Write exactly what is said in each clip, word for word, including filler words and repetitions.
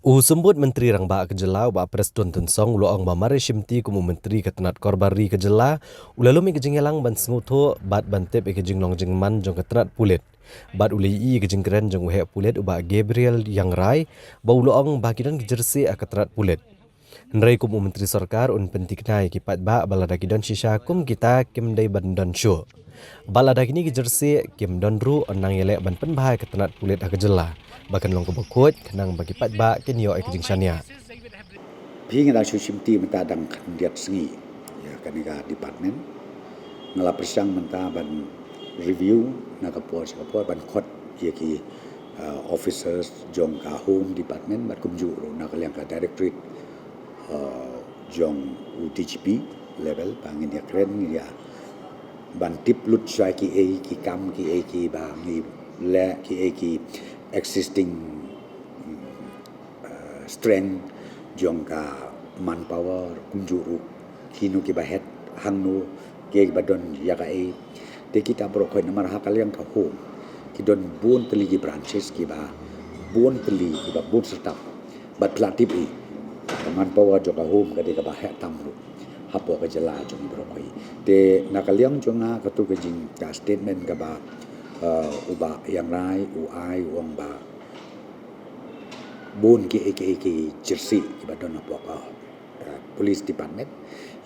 U Symbud Myntri Rangbah ka jylla, u Bah Prestone Tynsong, u la ong ba mar shimti kum u Myntri ka tnat korbar ri ka jylla, u la lum ïa ka jingïalang ban sngewthuh bad ban tip ïa ka jinglong jingman jong ka tnat pulit. Bad u la ïohi ïa ka jingkren jong u heh pulit, u Bah Gabriel Iangrai, ba u la ong ba ki don ki jyrsieh ha ka tnat pulit. Hynrei kum u Myntri Sorkar, un pynthikna ïa ki paidbah ba lada ki don shisha kum kita, kim dei ban don shuh. Ba lada kine ki jyrsieh kim don ruh, un nang ïaleh ban pynbha ïa ka tnat pulit ha ka jylla ba kan long kaba khuid, khnang ba ki paidbah kin ïoh ïa ka jingshaniah. Phi, nga dang shu shimti mynta dang khyndiat sngi ïa kane ka department. Nga la pyrshang mynta ban review na ka por sha ka por, ban khot ïa ki, uh, officers jong ka Home Department bad kumjuh ruh na ka liang ka directorate, uh, jong u D G P level, ba ngin ïakren, ngin ïa ban tip lut shwa kiei ki kam, kiei kiba ngi leh, kiei ki existing, uh, strength jong ka manpower, kumjuh ruh kino kiba heh hangno, kiei kiba don ïa kaei. Te kita baroh khoit, namar ha ka liang ka Home ki don bun tylli ki branches, kiba bun tylli, kiba bun setup. Bad phi la tip hi, ka manpower jong ka Home ka dei kaba heh tam ruh hapoh ka jylla jong ngi baroh khoit. Te na ka liang jong nga, kato ka jing, ka statement kaba, uh, u Bah Iangrai u ai, u ong ba bun kiei kiei ki jyrsieh kiba don hapoh ka, uh, police department.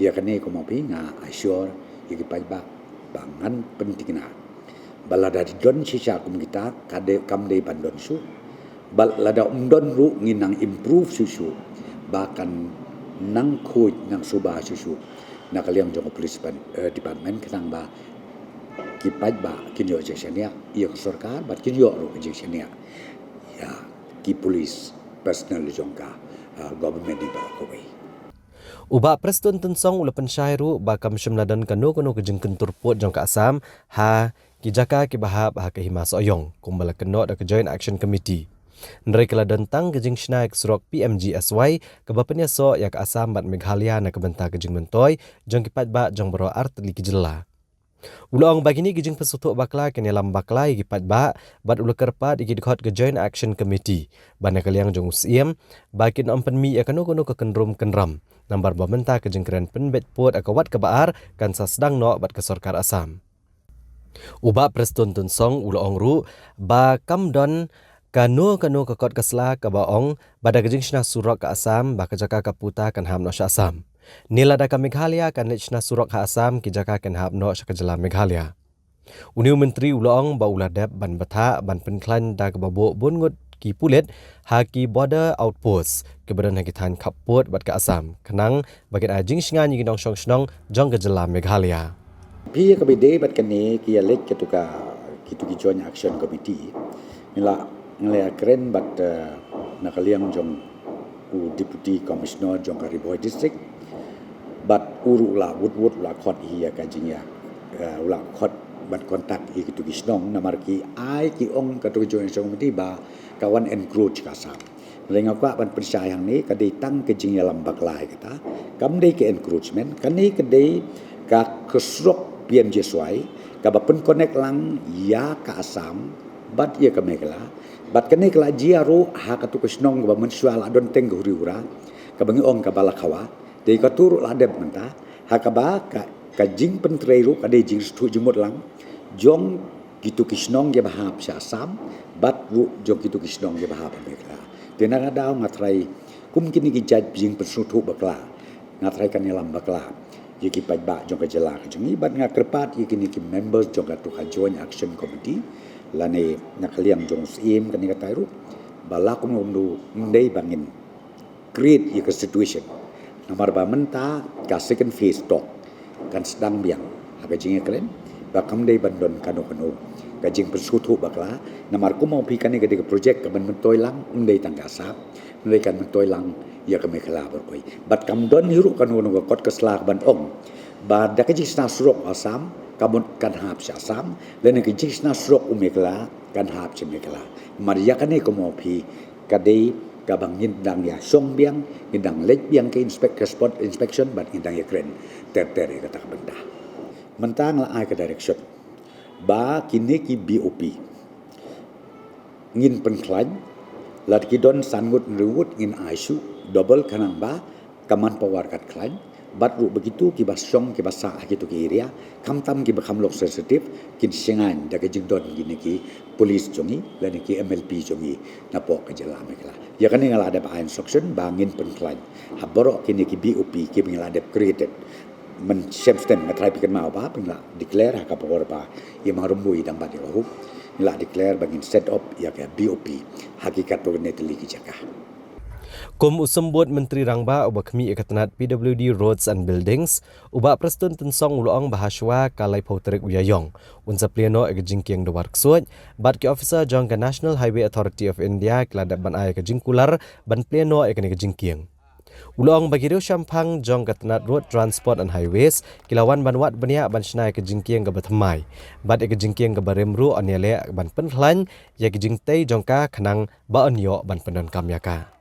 Ïa kane, kumba phi, nga assure ïa ki paidbah ba ngan pynthikna ba lada don shisha kum kita, ka dei, kam dei ban don shuh. Ba lada ym don ruh, ngin nang improve shuh shuh, ba kan nang khuid, nang suba shuh shuh na ka liang jong ka police pan-, eh, department, khnang ba ki paidbah kin ïoh jingshaniah ïa ka sorkar bad kin ïoh ruh jingshaniah ïa ki police personnel jong ka, eh, government hi baroh kawei. U Bah Prestone Tynsong u la pynshai ruh ba kam shym la don kano kano ka jingkyntur pud jong ka Assam ha ki jaka kiba hap ha ka Hima Sohiong, kumba la kynnoh da ka Joint Action Committee. Hynrei ka la don tang ka jingshna ïa ka surok P M G S Y kaba pynïasoh ïa ka Assam bad Meghalaya na ka bynta ka jingmyntoi jong ki paidbah jong baroh artylli ki jylla. U la ong ba kine ki jingpynsngewthuh bakla kin ïalam bakla ïa ki paidbah, bad u la kyrpad ïa ki dkhot ka Joint Action Committee ba na ka liang jong u Syiem ba kin ym pynmih ïa kano kano ka kynrum kynram, namar ba mynta ka jingkren pynbeit pud ha ka wat kaba ar kan sa sdang noh bad ka sorkar Assam. U Bah Prestone Tynsong u la ong ruh ba kam don kano kano ka kot ka sla kaba ong ba da ka jingshna surok ka Assam ba ka jaka ka puta kan hap noh sha Assam, ne lada ka Meghalaya kan leit shna surok ha Assam, ki jaka kan hap noh sha ka jylla Meghalaya. Une u Myntri u la ong ba u la dep ban bthah ban pynkhlaiñ da kaba buh bun ngut ki pulit ha ki border outpost kiba don ha ki thaiñ khappud bad ka Assam, khnang ba kin ai jingshngaiñ ïa ki nongshong shnong jong ka jylla Meghalaya. Phi, ïa kaba ïadei bad kane, ki ïaleit kito ka, kito ki Joint Action Committee, ngi la, ngi la ïakren bad, eh, na ka liang jong u Deputy Commissioner jong ka Ri Bhoi District, bad u ruh u la wut wut u la khot hi ïa ka jingïa, eh, u la khot ban contact ïa kito ki shnong, namar ki ai, ki ong, kato ka Joint Action Committee ba ka wan encroach ka Assam. Hynrei nga kwah ban pynshai hangne, ka dei tang ka jingïalam bakla ïa kata. Kam dei ka encroachment, kane ka dei ka, ka surok P M G S Y kaba pynconnect lang ïa ka Assam bad ïa ka Meghalaya. Bad kane ka la jia ruh ha kato ka shnong kaba mynshuwa la don teng ka huri hura, kaba ngi ong ka Balakhawa. Te kato ruh la dep mynta, ha kaba ka, ka jingpyntrei ruh ka dei jingsngewthuh jingmut lang jong kito ki shnong kiba hap sha Assam bad ruh jong kito ki shnong kiba hap ha Meghalaya. Te na kata ka daw nga tharai kum kine ki jait jingpynsngewthuh bakla, nga tharai kan ïalam bakla ïa ki paidbah jong ka jylla ka jong ngi, bad nga kyrpad ïa kine ki members jong kato ka Joint Action Committee lane na ka liang jong u Syiem kane katai ruh, ba la kumno kumno ym dei ba ngin create ïa ka situation. Namar ba mynta ka second phase talk kan sdang biang ha ka jingïakren, ba kam dei ban don kano kano ka jingpynsngewthuh bakla. Namar kumba phi, kane ka dei ka project kaban myntoi lang, ym dei tang ka Assam, hynrei kan myntoi lang ïa ka Meghalaya baroh kawei. Bad kam don hi ruh kano kano ka kot ka sla kaban ong ba da ka jingshna surok Assam, ka mut kan hap sha Assam, lane ka jingshna surok u Meghalaya kan hap sha Meghalaya. Namar ïa kane kumba phi, ka dei kaba ngin dang ïa shong biang, ngin dang leit biang ka inspect, ka spot inspection, bad ngin dang ïakren ter ter ïa kata ka bynta. Mynta nga la ai ka direction ba kine ki B O P ngin pynkhlaiñ, Lada ki don san ngut hynriew ngut ngin ai shuh double khnang ba ka manpower kan khlaiñ. Bad ruh ba kito kiba shong kiba sah ha kito ki area, khamtam kiba kham long sensitive, kin shngaiñ da ka jingdon kine ki police jong ngi lane ki M L P jong ngi napoh ka jylla Meghalaya. Ïa kane nga la dep ai instruction ba ngin pynkhlaiñ ha baroh kine ki B O P kiba ngi la dep created. Mynshem stem nga trai phi kynmaw ba phi la declare ha ka por ba i Marum Bui dang bad ïa ka hukum, ngi la declare ba ngin set up ïa ka B O P ha ki katto katne tylli ki jaka. Kum u symbud Myntri Rangbah uba khmih ïa ka tnat P W D Roads and Buildings, u Bah Prestone Tynsong u la ong ba hashwa ka laiphew tarik u Ïaïong un sa plie noh ïa ka jingkieng Dwar Ksuid, bad ki officer jong ka National Highway Authority of India ki la dep ban ai ïa ka jingkular ban plie noh ïa kane ka jingkieng. U la ong ba ki riew shemphang jong ka tnat Road Transport and Highways ki la wan ban wad bniah ban shna ïa ka jingkieng kaba thymmai, bad ïa ka jingkieng kaba rim ruh yn ïaleh ban pynkhlaiñ ïa ka jingtei jong ka khnang ba yn ïoh ban pyndonkam ïa ka.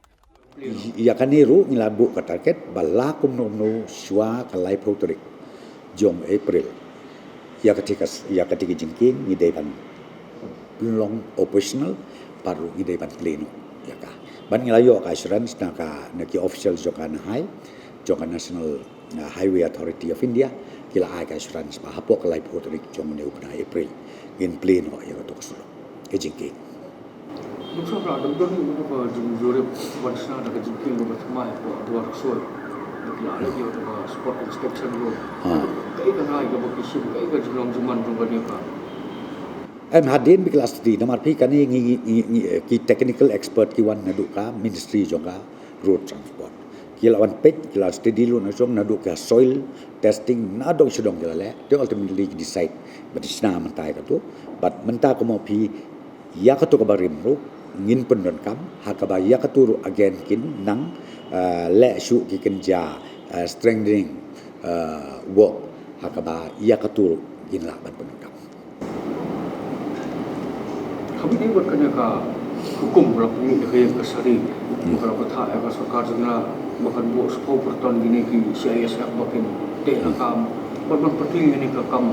Ïa kane ruh ngi la buh ka target ba la kumno kumno shwa ka laiphew tarik jong April, ïa kata ka, ïa kata ka jingkieng ngi dei ban pynlong operational, bad ruh ngi dei ban plie noh ïa ka. Bad ngi la ïoh ka assurance na ka, na ki official jong ka NHAI, jong ka National, uh, Highway Authority of India, ki la ai ka assurance ba hapoh ka laiphew tarik jong une u bnai April ngin plie noh ïa kato ka surok, ka jingkieng. Dok Sohra, dok dok ni dok ka jingïarap ban shna da ka jingkieng kaba thymmai hapoh Dwar Ksuid. Dok la leh ïa ka spot inspection ruh. Ha. Kaei ka rai kaba ki shim, kaei ka jinglong jingman jong kane ka. Em, hadien ba ki la study, namar phi kane ngi, ngi, ngi, ngi, ki technical expert ki wan naduh ka ministry jong ka road transport. Ki la wan peit, ki la study lut na jong, naduh ka soil testing, nadong shadong ki la leh, te ultimately ki decide ba ki shna mynta ïa kato. Bad mynta kumno phi ïa kato kaba rim ruh ngin pyndonkam, ha kaba ïa kato ruh again kin nang, eh, leh shuh ki kynja, eh, strengthening, eh, work, ha kaba ïa kato ruh ngin lah ban pyndonkam. Kaba ïadei bad kane ka hukum ba la pynmih da ka ïing ka sari, ba ka la bthah ïa ka sorkar jylla ba kan buh shiphew per ton kine ki C I S F ba kin teh lakam bad ban pyrthei ïa kane ka kam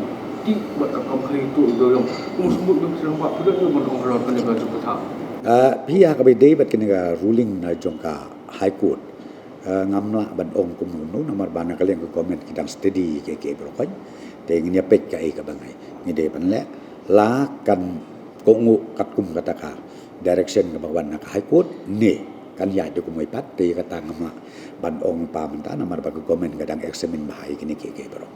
tih bad ka kam khlei tuh ïa u dewïong. Kum u symbud Myntri Rangbah, phi don aïu ban ong halor kane ka jingbthah? Ah, phi, ha kaba ïadei bad kane ka ruling na jong ka High Court, eh, ngam lah ban ong kumno kumno namar ba na ka liang ka government ki dang study ïa kiei kiei baroh. Te ngin ïa peit kaei kaba ngi, ngi dei ban leh, la kan kohnguh katkum kata ka direction kaba wan na ka High Court ne kan ïaid da kumwei pat, te ïa kata ngam lah ban ong pat mynta namar ba ka government ka dang examine bha ïa kine kiei kiei baroh.